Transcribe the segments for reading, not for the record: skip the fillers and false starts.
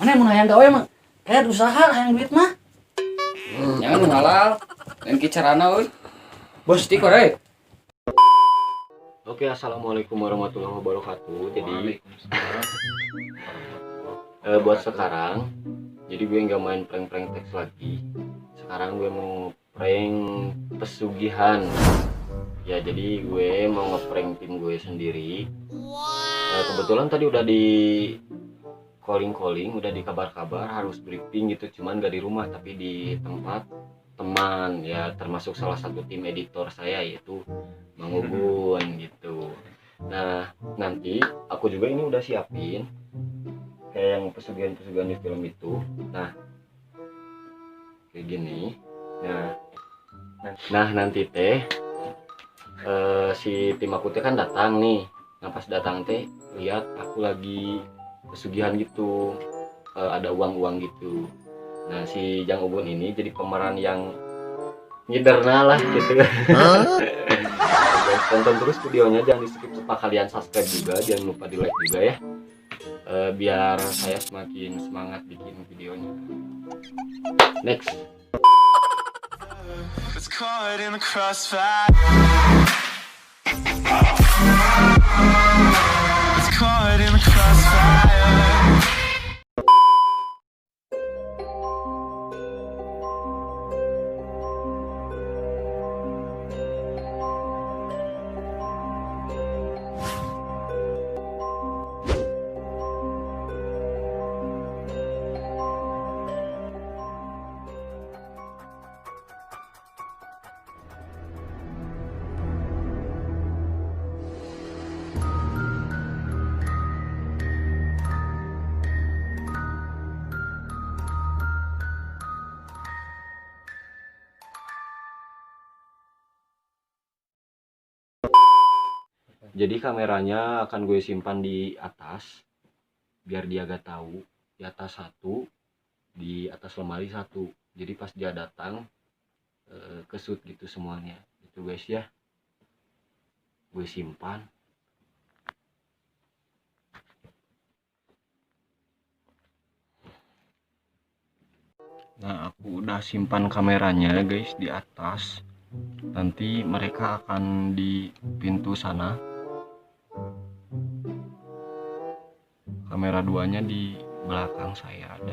Mana mun hayang gawe mah kayak usaha hayang duit mah. Jangan nu halal. Lain ki carana euy. Bos tikor euy. Oke, assalamualaikum warahmatullahi wabarakatuh. Jadi buat sekarang, jadi gue nggak main prank-prank teks lagi. Sekarang gue mau prank pesugihan. Ya, jadi gue mau ngeprank tim gue sendiri. Kebetulan tadi udah di calling-calling, udah di kabar-kabar harus briefing gitu, cuman gak di rumah tapi di tempat teman ya, termasuk salah satu tim editor saya yaitu Mang Ugun gitu. Nah, nanti aku juga ini udah siapin kayak yang pesugihan-pesugihan di film itu. Nah, kayak gini. Nah, nanti teh si tim aku teh kan datang nih. Nah, pas datang teh lihat aku lagi pesugihan gitu, ada uang-uang gitu. Nah, si Jang Ubun ini jadi pemeran yang nyederna lah gitu. Guys, tonton terus videonya, jangan di skip, lupa kalian subscribe juga, jangan lupa di like juga ya, biar saya semakin semangat bikin videonya. Next. It's caught in the crossfire. It's caught in the crossfire. Jadi kameranya akan gue simpan di atas biar dia gak tahu. Di atas satu, di atas lemari satu. Jadi pas dia datang kesut gitu semuanya. Itu guys ya. Gue simpan. Nah, aku udah simpan kameranya guys di atas. Nanti mereka akan di pintu sana. Kamera duanya di belakang saya ada.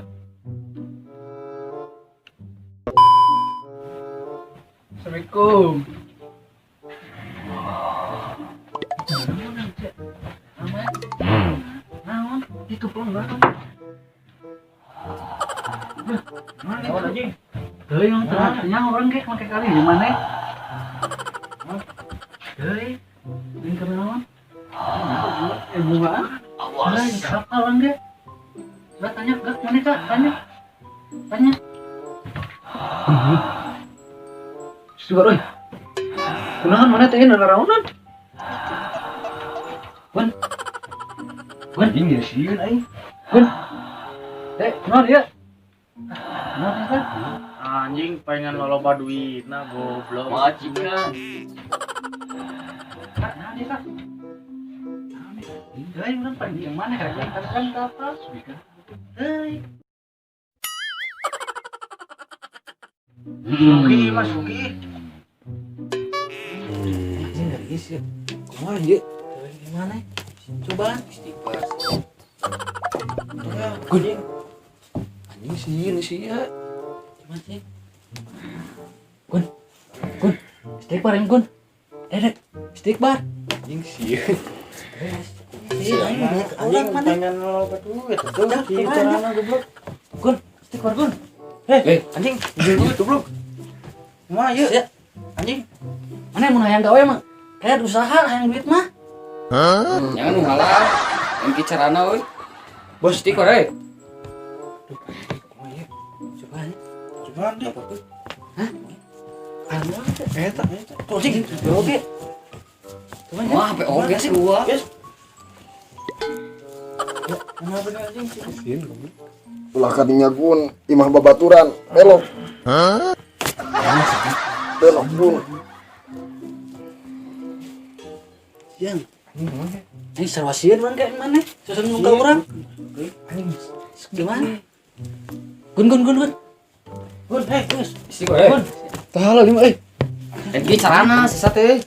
Assalamualaikum. Naon? Itu pulang banget. Naon anjing? Teuing teu orang ge make kali di mana? Teuing. Jeung keur naon? Bungaan. Awas. Apa orang ge? Udah tanya gak mana Kak? Tanya. Tanya. Suara euy. Kunaon mana teh naraonan? Gun. Gun, Anjing ya sieun aing. Gun. Eh, kunaon ieu? Kunaon ieu? Anjing pengen loba duitna goblok. Majikan. Kak, naon ieu, Kak? Euy, urang paling yang mana kan kan apa? Euy. Sugi mas sugi. Anjing geus ya. Kumaha ieu? Gimana? Coba Istighfar. Gun. Anjing sieun sih ya. Gimana sih? Gun. Gun. Istighfar yang Gun. Eh, istighfar. Anjing sieun. Anjing pengen loba duit tuh. Kieu carana goblok. Gun, istighfar Gun. Eh, anjing duit goblok. Kumaha ieu? Ya. Anjing. Mana mun hayang gawe mah kayak usaha hayang duit mah. Jangan nu halal. Lain ki carana euy. Bos tikor euy. Kumaha ieu? Coba ya. Cobaan deh. Hah? Anu Eta eta. Tuh anjing. oke. Coba ya. Wah, HP oge sih gua. Guys. Kenapa nih anjing? Ulah kadinya Gun, imah babaturan, belok. Belok Gun. Siang. Ini sarwa sieun urang kayak mana? Susun muka urang. Anjing Gimana? Gun gun gun gun. Gun, eh, geus. Isi kok eh. Tah lah lima eh. Eh kieu carana sesat euy.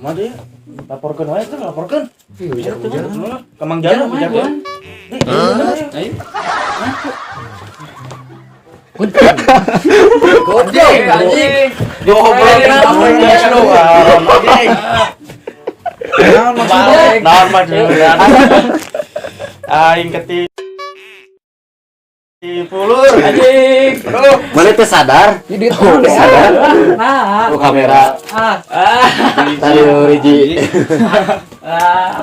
Mah dia laporkeun wae tuh, laporkeun. Ih, hujan-hujan. Ka Mang Jano, hujan. Ayo. Gun. Goblok anjing. Goblok. Anjing. Naon maksudnya? Naon maksudnya? Aing ketipu lur anjing. Mana teh sadar? Ini duit orang Teh sadar. Nah. Oh, kamera. Ah. Tadi Riji. Ah.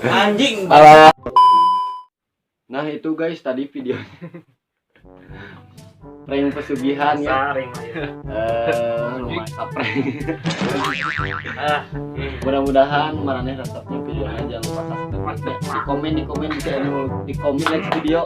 Anjing. Nah, itu guys tadi video prank pesugihan ya. Lumayan prank. Mudah-mudahan maraneh resepnya videonya, jangan lupa subscribe, di komen, di komen, di komen, di komen next video.